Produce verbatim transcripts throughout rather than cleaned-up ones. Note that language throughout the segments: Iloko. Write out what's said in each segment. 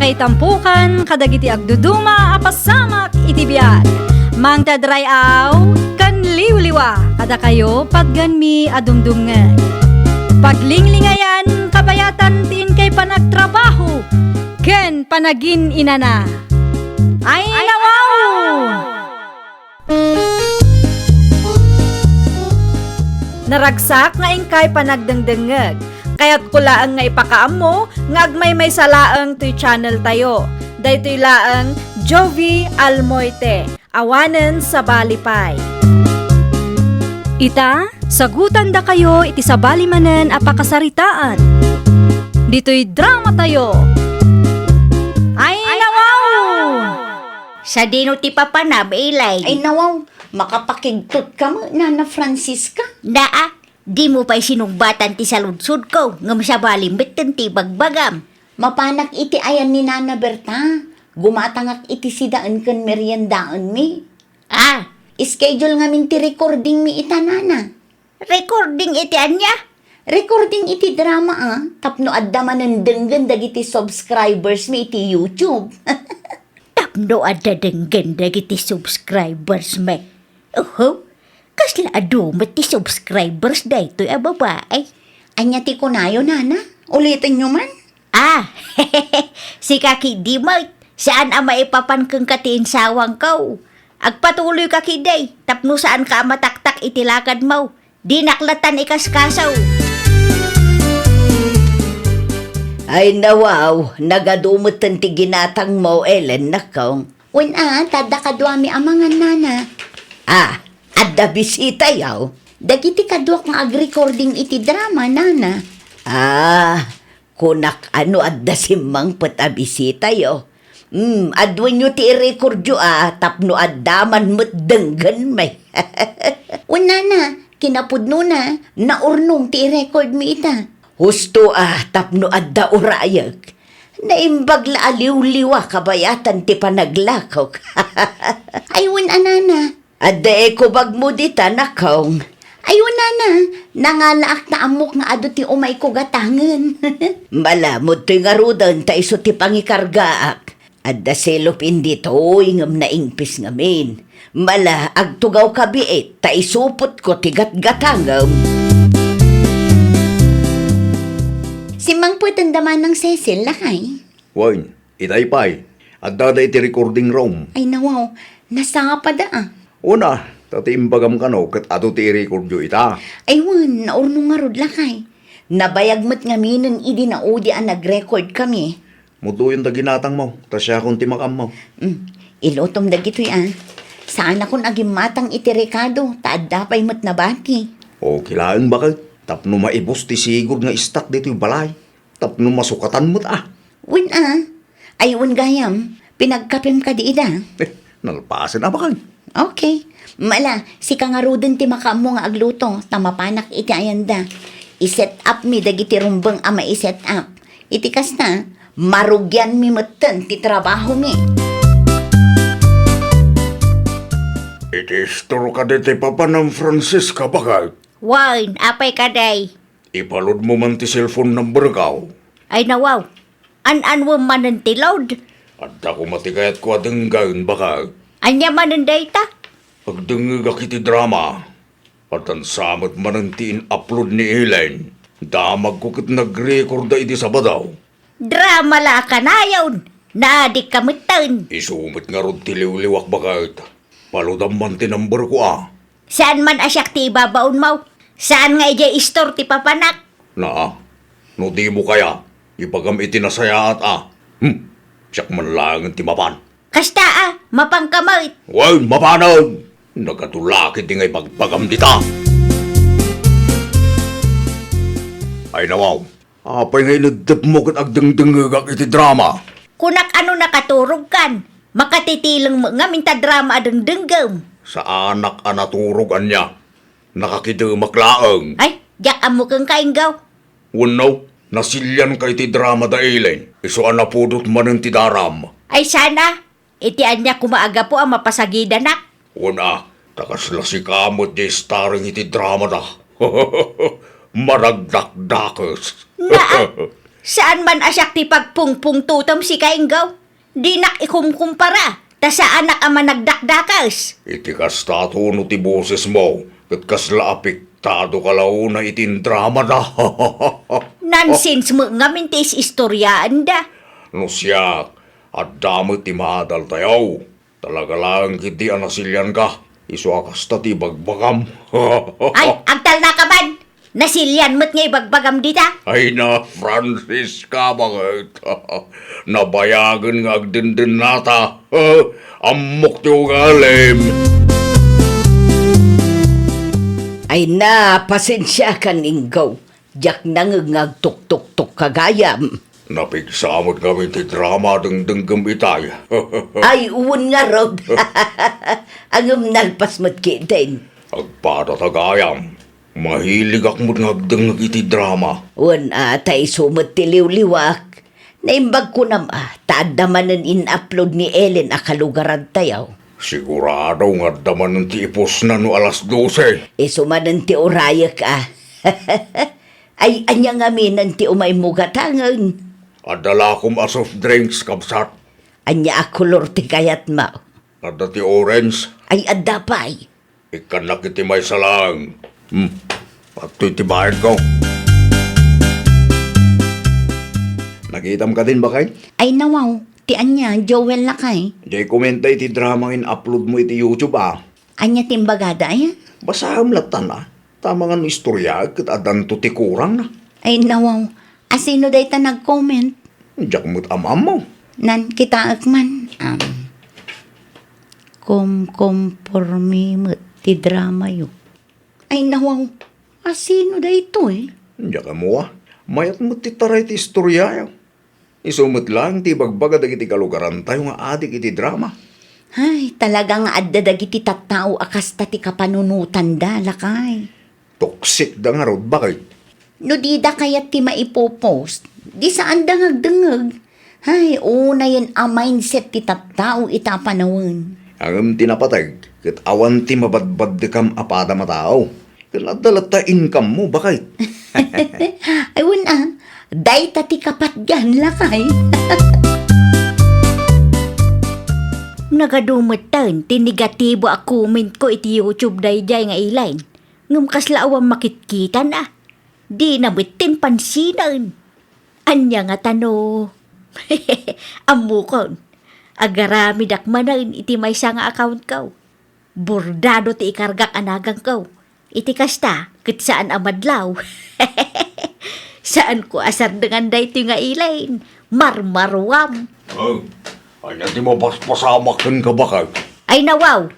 Itampukan kadagiti agduduma a pasamak iti biag. Mangted ray-aw ken liwliwa kadakayo patgenmi a dumdumngeg. Paglinglingayan kabayatan ti inkay panagtrabaho ken panagin-inana. Ay, nawaw! Naragsak nga inkay panagdengdengngeg. Kayatko laeng nga ipakaammo nga agmaymaysa laeng toy channel tayo. Daytoy laeng Jovie Almoite, awanen sabali pay. Ita, sagutandakayo iti sabali manen a pakasaritaan. Ditoy drama tayo. Ay, nawaw! Sadino ti papanam, Ilay? Ay, nawaw, makapakigtot ka met, Nana Francisca. Naa, dimo pay sinungbatan ti saludsodko, ngem sabali metten ti ibagbagam. Mapanak iti ayan ni Nana Berta. Gumatangak iti sidaen ken meriendaenmi. Ah. Schedule ngamin ti recordingmi ita, Nana. Recording iti ania? Recording iti drama, a, tapno adda manen denggen dagiti subscribers mi iti YouTube. Tapno adda denggen dagiti subscribers mi. Oho, kasla adu met ti subscribers daytoy a babae. Ania ti kunayo, Nana? Ulitenyo man. Ah, sika ketdi met, saan a maipapan kenka ti insawangko. Agpatuloyka ketdi, tapno saanka a mataktak iti lakadmo. Dinak lattan ikaskaso. Ay, nawaw, nagadu metten ti ginatangmo, Ellen, nakong. Wen a, ta adda kaduami a mangan, Nana. Ah, adda bisitayo? Dagiti kaduak nga agrecording iti drama, Nana. Ah, kunak a no adda simmangpet a bisitayo. Hmm, aduenyo ti irecordyo a tapno adda man met denggenmi. Wen, Nana, kinapudnona, naurnong ti irecordmi ita. Husto a tapno adda urayek. Naimbag la a liwliwa kabayatan ti panaglakok. Ay, wen a, Nana. Adda ekobagmo dita, nakong. Ay, wen, Nana. Nangalaak ta ammok nga adu ti umayko gatangen. Malamud toy ngaruden ta isu ti pangikargaak. Adda selop ditoy ngem naingpis ngamin. Mala, agtugawka biit ta isupotko ti gatgatangem. Simmangpeten da manang Cecil, lakay? Wen, itay pay. Adda da iti recording room. Ay, nawaw, nasapada a. Una, ta ti imbagam kano ket adu ti irecordyo ita. Ay, wen, naurnong ngarud, lakay. Nabayag met ngaminen idi naudi a nagrecord kami. Muduyon da ginatangmo, ta siakon ti makaammo. Mm, ilutom dagitoy a. Saanakon a gimmatang iti rekado, ta adda pay met nabati. Okay laeng, baket, tapno maibus ti sigud nga istak ditoy balay. Tapno masukatan met a. Wen a. Ay, wen gayam, pinagkapem kadi ida? Eh, nalpasen a, baket. Okay. Mala, sika ngaruden ti makaammo nga agluto, ta mapanak iti ayanda. I-set up mi dagiti rumbeng a mai-set up. Iti kasta, marugianmi metten ti trabahomi. Iti istor kadi ti papanam, Francisca, baket? Wen, apay kadi? Ipalodmo man ti cellphone number ko. Ay, nawaw. An-anwem manen ti load? Adda koma ti kayatko a denggen, baket. Ania manen dayta? Agdengngegak iti drama. Addan sa met manen ti in-upload ni Ellen. Damagko ket nagrekorda iti Sabado. Drama la a kanayon! Naadikka metten! Isu met ngarud ti liwliwak, baket. Palodam man ti number ko a. Saan man a siak ti ibabaonmo? Saan nga idiay istor ti papanak? Naa, no dimo kaya, ibagam iti nasayaat a. Hmm, siak man laengen ti mapan. Kasta a, mapanka met. Wen, mapanen! Nagadu la ketdi nga ibagbagam dita. Ay, nawaw, apay nga ineddepmo ket agdengdengngegak iti drama? Kunak a no nakaturogkan, makatitileng met ngamin ta drama a dengdenggem. Saanak a naturog ania. Nakakidemak laeng. Ay, diak ammo kenka, Inggaw. Wenno, nasilianka iti drama da Ellen. Isu a napudot manen ti daram. Ay, saan a. Iti ania koma a gapu a mapasagidanak? Wen a, ta kasla sika met ti starring iti drama da. Managdakdakes. Naa, Saan man a siak ti pagpungpungtotem sika, Inggaw. Dinak ikumkumpara, ta saanak a managdakdakes. Iti kasta tono ti bosesmo, ket kasla apektado ka la unay iti indramada. Nonsense met ngamin ti is-istoriaenda. No siak, adda met ti maadaltayo. Talaga laeng ketdi a nasilianka. Isu a kasta ti ibagbagam. Ay, agtalnaka man! Nasilian met nga ibagbagam dita? Ay na, Francisca, baket. Nabayagen nga agdendennata. Ammok ti ugalim. Ay na, pasensiakan, Inggaw. Diak nangngeg nga agtuktuktok ka gayam. Napigsa met ngamin ti drama a dengdenggem itay. Ay, wen ngarud. Ngem nalpas met ketdin. Agpadata gayam. Mahiligak met nga agdengngeg iti drama. Wen a, ta isu met ti liwliwak. Naimbag kunam a, ta adda manen in-upload ni Ellen a kalugarantayo. Sigurado nga adda manen ti ipusna no alas dose. Isu manen ti urayek a. Ay, ania ngaminen ti umaymo gatangen? Adda lakom a soft drinks, kabsat. Ania a kolor ti kayatmo? Adda ti orange. Ay, adda pay. Ikkannak iti maysa laeng. Hmm. Adtoy ti bayadko. Nakitam kadin, baket? Ay, nawaw. Ti ania, Joel, lakay? Diay komenta iti drama nga in-upload mo iti YouTube, a. Ania ti imbagada, aya? Basaem lattan, a. Ta amangan no istoryaek ket addanto ti kurangna. Ay, nawaw. Asino dayta nag-comment? Diak met am-ammo. Nan, kitaek man. Am, kumkompormi met ti dramayo. Ay, nawaw. Asino daytoy? Diak ammo, a. Mayat met ti taray ti istoryayo. Isu met laeng ti ibagbaga dagiti kalugarantayo nga adik iti drama. Ay, talaga nga adda dagiti tattao a kasta ti kapanunotanda, lakay. Toksikda ngarud, baket? No dida kayat ti maipopost, di saanda nga agdengngeg. Ay, unayen a mindset ti tattao ita a panawen. Ngem ti napateg, ket awan ti mabadbaddekam a padam a tao. Ken adda latta income mo, baket? Ay, wen a, dayta ti kapatgan, lakay. Nagadu metten ti negatibo a comment ko iti YouTube daydiay nga Elaine. Ngem kasla awan makitkitan a. Dina met ti pansinen. Ania ngata no? Ammokon, agaramidak manen iti maysa nga account ko. Bordado ti ikargak a naganko. Iti kasta, ket saan a madlaw. Saanko a sardengan daytoy nga Elaine. Marmaruam. Oh, ania ti mapaspasamak kenka, baket? Ay, nawaw.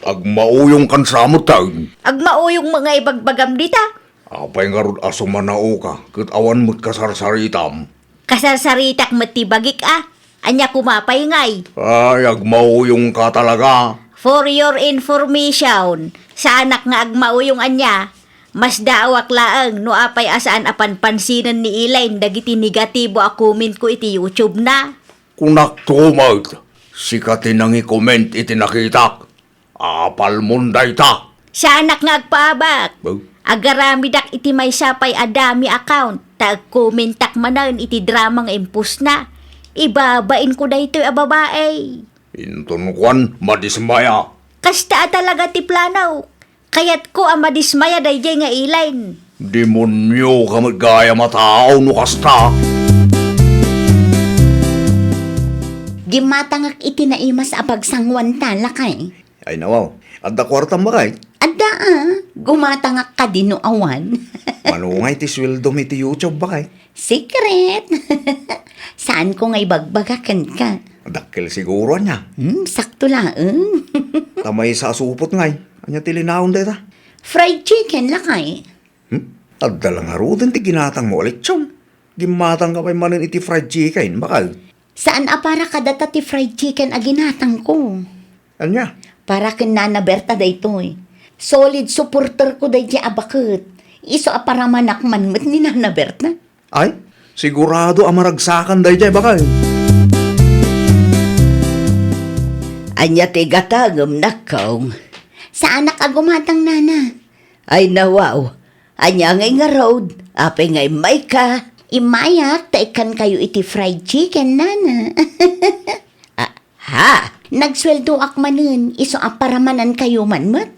Agmauyongkan sa metten. Agmauyong met nga ibagbagam dita. Apay ngarud a sumanaoka, ket awan met kasarsaritam? Kasarsaritak met ti bagik a. Ania koma pay ngay? Ay, agmauyongka talaga. For your information, saanak nga agmauyong ania. Masdaawak laeng no apay a saan a panpansinen ni Elaine dagiti negatibo a comment ko iti YouTube na. Kunak to met, sika ti nangi-comment iti nakitak. Apalmon dayta. Saanak nga agpaabak. Ba? Agaramidak iti maysa pay a dummy account, ta agkomentak manen iti drama nga impostna. Ibabainko daytoy a babai. Inton kuan, madismaya. Kasta a talaga ti plano. Kayatko a madismaya daydiay nga Elaine. Demonioka met gayam a tao no kasta. Gimmatangak iti naimas a pagsanguanta, lakay. Ay, nawaw. Adda kuartam, baket? Adda a. Gumatangak kadi no awan. Mano ngay ti sueldom iti YouTube, baket? Secret. Saanko nga ibagbaga kenka. Dakkel siguro ania? Hmm, sakto laeng. Ta maysa a supot ngay. Ania ti linaon dayta? Fried chicken, lakay. Hmm? Adda la ngaruden ti ginatangmo a lechon. Gimmatangka pay manen iti fried chicken, baket? Saan a para kadata ti fried chicken a ginatangko. Ania? Para ken Nana Berta daytoy. Solid supporterko daydiay a baket. Isu a paramanak man met ni Nana Berta. Ay, sigurado a maragsakan daydiay, baket. Ania ti gatangem, nakkong? Saanak a gumatang, nana. Ay, nawaw. Ania ngay ngarud? Apay nga immayka? Immayak ta ikkankayo iti fried chicken, nana. Ah, ha? Nagsueldoak manen, isu a paramanankayo man met.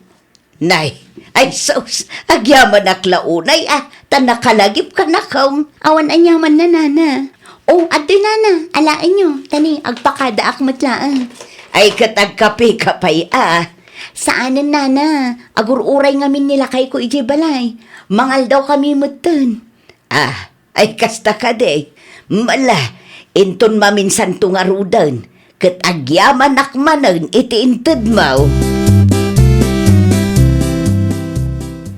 Nay, ay sus, agyamanak la unay a, ta nakalagip ka na kong. Awan aniaman na, nana. O, adtoy, nana, alaenyo, tani, agpakadaak met laeng. Ay, ket agkape ka pay a. Saanen, nana, agur-uray ngamin ni lakayko idiay balay. Mangaldaw kami metten. Ah, ay kasta kadi. Mala, inton maminsanto ngaruden, ket agyamanak manen iti intedmo.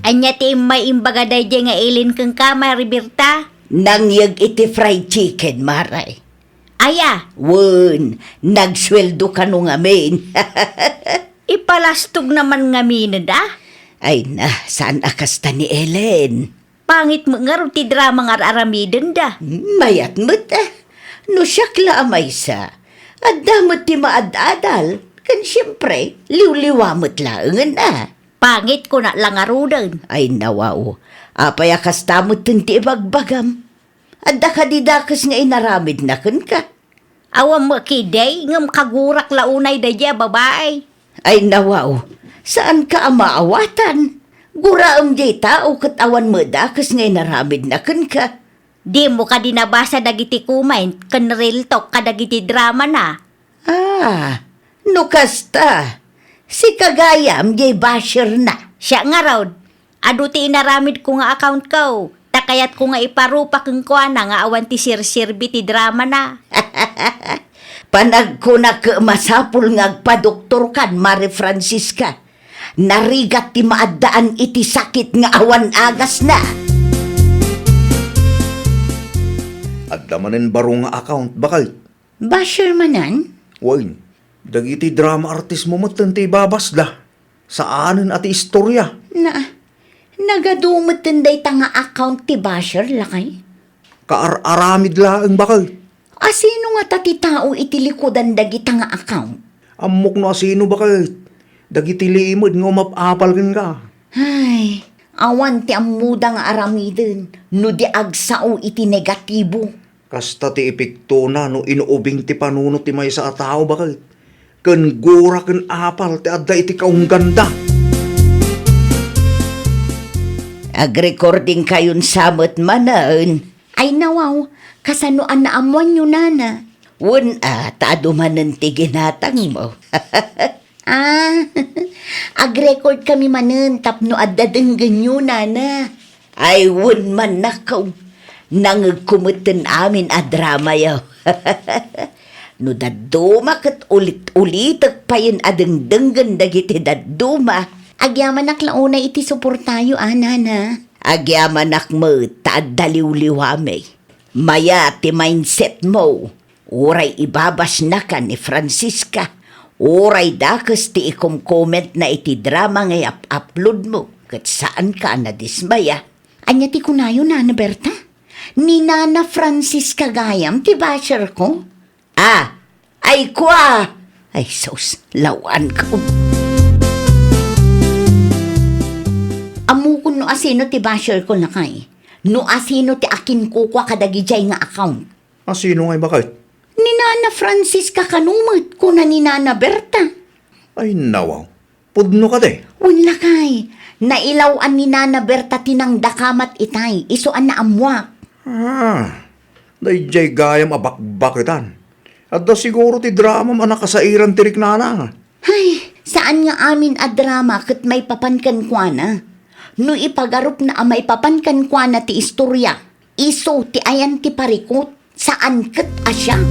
Ania ti immay imbaga daydiay nga Ellen kenka, Mari Berta? Nangyeg iti fried chicken, Mare. Aya? Wen, nagsueldo kano ngamin. Ipalastog naman ngamin, da? Ay na, saan a kasta ni Ellen? Pangit met ngarud ti drama nga ar-aramidenda. Mayat met, ah. No siak la a maysa, adda met ti maad-adal, ken siempre, liwliwa met laengen, ah. Pangit kuna la ngaruden. Ay, nawaw. Apay a kasta metten ti ibagbagam? Adda kadi dakes nga inaramidna kenka? Awan met kadi, ngem kagurak la unay daydiay a babai. Ay, nawaw, saanka a maawatan. Guraem diay tao ket awan met dakes nga inaramidna kenka. Dimo kadi nabasa dagiti comment ken real talk kadagiti dramana? Ah, no kasta, sika gayam diay basherna. Siak ngarud, adu ti inaramidko nga accountko, ta kayatko nga iparupa kenkuana nga awan ti serserbi ti dramana. Panagkunak masapul nga agpadoktorkan, Mari Francisca. Narigat ti maaddaan iti sakit nga awan agasna. Adda manen baro nga account, bakay? Basher manen? Wen, dagiti drama artistmo metten ti ibabasda. Saanen a ti istoria. Na, nagadu metten dayta nga account ti basher, lakay? Kaar-aramid laeng, bakay. Asino ngata ti tao iti likudan dagita nga account? Ammok no asino, bakay. Dagiti limed nga umap-apal kenka. Ay, awan ti ammoda nga aramiden no di agsao iti negatibo. Kasta ti epektona no inuubing ti panunot ti maysa a tao, baket ken gura ken apal ti adda iti kaungganda. Agrecordingkayon sa met manen. Ay, nawaw, kasano a naammoanyo, nana? Wen a, ta adu manen ti ginatangmo. Ah, agrecord kami manen tapno adda denggenyo, nana. Ay, wen man, nakaw, nangegko metten amin a dramayo. No dadduma ket ulit-ulitek payen a dengdenggen dagiti dadduma. Agyamanak la unay iti suportayo, a, nana. Agyamanak met ta adda liwliwami. Mayat ti mindsetmo. Uray ibabasnaka ni Francisca, uray dakes ti ikomkomentna iti drama nga iap-uploadmo, ket saanka a nadismaya. Ania ti kunayo, Nana Berta? Ni Nana Francisca gayam ti basherko? Ah, ay kua! Ay sus, lawanko. Ammokon no asino ti basherko, lakay. No asino ti akinkukua kadagidiay nga account. Asino ngay, baket? Ni Nana Francisca kano met, kuna ni Nana Berta. Ay, nawaw. Pudno kadi? Wen, lakay. Nailaw-an ni Nana Berta ti nangdakamat itay, isu a naammuak. Ah, daydiay gayam a bakbaketan. Adda siguro ti dramam a nakasairan ti riknana. Hay, saan nga amin a drama ket maipapan kenkuana. No ipagarupna a maipapan kenkuana ti istoria, isu ti ayan ti parikut, saan ket a siak.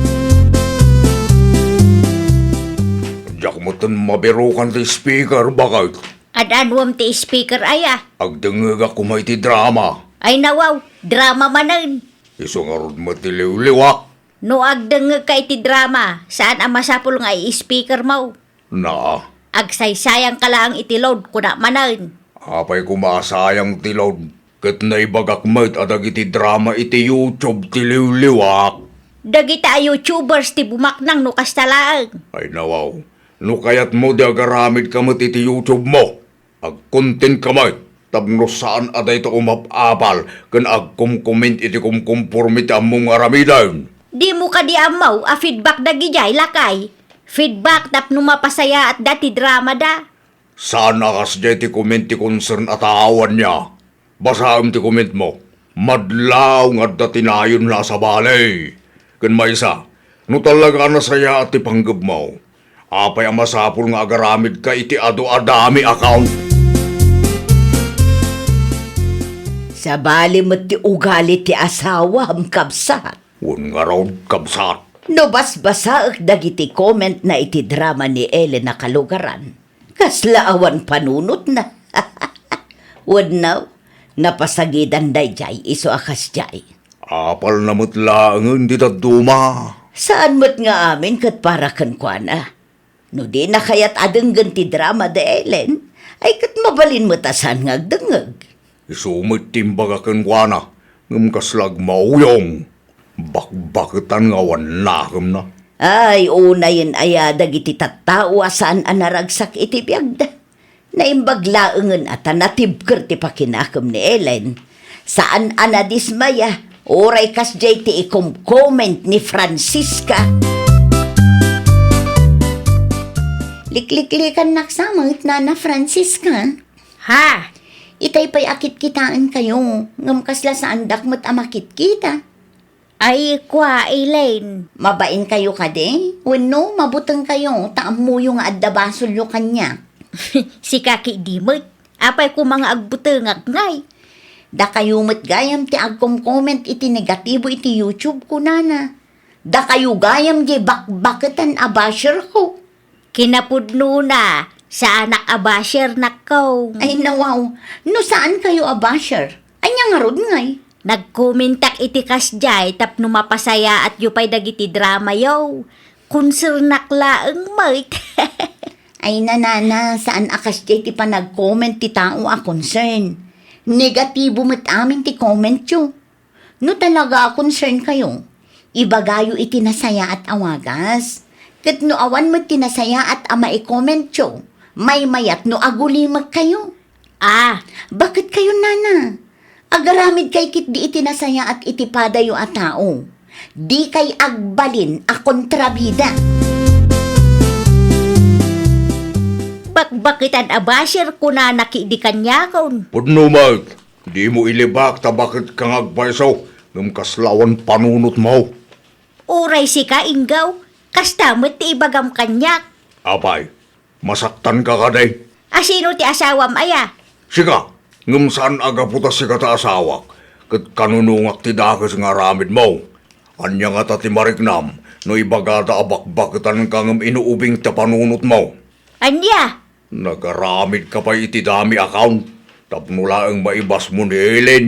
Diak metten mabirukan ti speaker, baket. Ad-anuem ti speaker aya? Agdengngegak koma iti drama. Ay nawaw, drama manen. Isu ngarud met ti liwliwak. No agdengngegka iti drama, saan a masapul nga i-speakermo. Na. Agsaysayangka laeng iti load, kuna manen. Apay koma a sayang ti load, ket naibagak met a dagiti drama iti YouTube ti liwliwak. Dagita a YouTubers ti bumaknang no kasta laeng. Ay nawaw, no kayatmo di agaramidka met iti YouTube mo, agkontenka met. Tapno saan a dayta umap-apal ken agkomkomment iti kumkomporme ti ammom nga aramiden. Dimo kadi ammo a feedback dagidiay, lakay? Feedback tapno mapasayaatda ti dramada. Saan a kasdiay ti comment ti concern a tao, ania? Basaem ti commentmo. Madlaw nga adda ti nayon la a sabali. Ken maysa, no talaga a nasayaat ti panggepmo, apay a masapul nga agaramidka iti adu a dami account? Sabali met ti ugali ti asawam, kabsat. Wen ngarud, kabsat. No basbasaek dagiti comment na iti drama ni Ellen a kalugaran, kasla awan panunotna. Wenno, napasagidan daydiay isu a kasdiay. Apalna met laengen ti dadduma. Saan met nga amin ket para kenkuana. No dina kayat a denggen ti drama da Ellen, ay ket mabalin met a saan nga agdengngeg. Isu met ti imbaga kenkuana, ngem kasla agmauyong. Bakbaketan nga awan nakemna. Ay, unayen aya dagiti tattao a saan a naragsak iti biagda. Naimbag laengen a ta natibker ti pakinakem ni Ellen. Saan a nadismaya, uray kasdiay ti ikomcomment ni Francisca. Likliklikannak sa met, Nana Francisca. Ha? Itay pay a kitkitaenkayo, ngem kasla saandak met a makitkita. Ay, kua, Elaine. Mabainkayo kadi? Wenno, mabutengkayo ta ammoyo nga adda basolyo kaniak? Sika ketdi met. Apay koma nga agbutengak ngay? Dakayo met gayam ti agkomcomment iti negatibo iti YouTube ko, Nana. Dakayo gayam diay bakbaketan a basher ko. Kinapudnona, saanak a basher, nakkaw. Ay, nawaw. No saankayo a basher, ania ngarud ngay? Nagkomentak iti kasdiay tapno mapasayaatyo pay dagiti dramayo. Konsernak laeng met. Ay, Nana, saan a kasdiay ti panagcomment ti tao a concern. Negatibo met amin ti commentyo. No talaga a concernkayo, ibagayo iti nasayaat a wagas. Ket no awan met ti nasayaat a maicommentyo, maymayat no agulimekkayo. Ah. Baketkayo, Nana? Agaramidkay ketdi iti nasayaat iti padayo a tao. Dikay agbalin a kontrabida. Bakbaketan a basher, kunana ketdi kaniakon. Pudno met. Dimo ilibak ta baketka nga agpayso, ngem kasla awan panunotmo. Uray sika, Inggaw, kasta met ti ibagam kaniak. Apay, masaktanka kadi? Asino ti asawam aya? Sika, ngem saan a gapu ta sika ti asawak, ket kanunongak ti dakes nga aramidmo. Ania ngata ti mariknam no ibagada a bakbaketanka ngem inuubing ti panunotmo? Ania? Nagaramidka pay iti dami account tapno laeng maibasmo ni Ellen.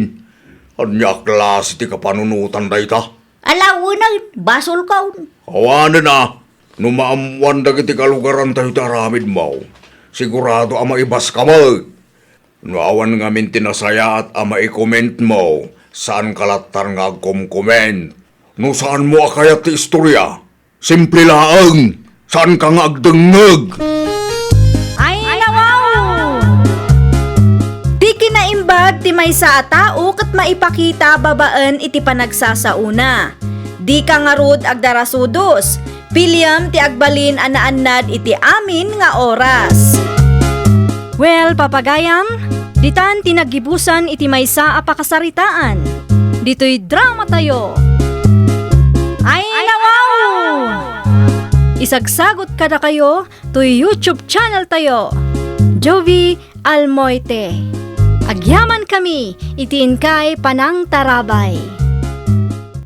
Ania a klase ti kapanunotan dayta? Ala, wen, basolkon. Awanen a, no maammoan dagiti kalugarantayo ti aramidmo, sigurado a maibaska met. No awan ngamin ti nasayaat a maicommentmo, saanka lattan nga agcomcomment. No saanmo a kayat ti istoria, simple laeng, saanka nga agdengngeg. Ay, nawaw! Ti kinaimbag ti maysa a tao ket maipakita babaen iti panagsasaona. Dika ngarud agdarasudos. Piliam ti agbalin a naannad iti amin nga oras. Well, papagayam, ditan ti naggibusan iti maysa a pakasaritaan. Ditoy dramatayo. Ay, nawaw! Isagsagot kadakayo toy YouTube channel tayo, Jovie Almoite. Agyamankami iti inkay panangtarabay.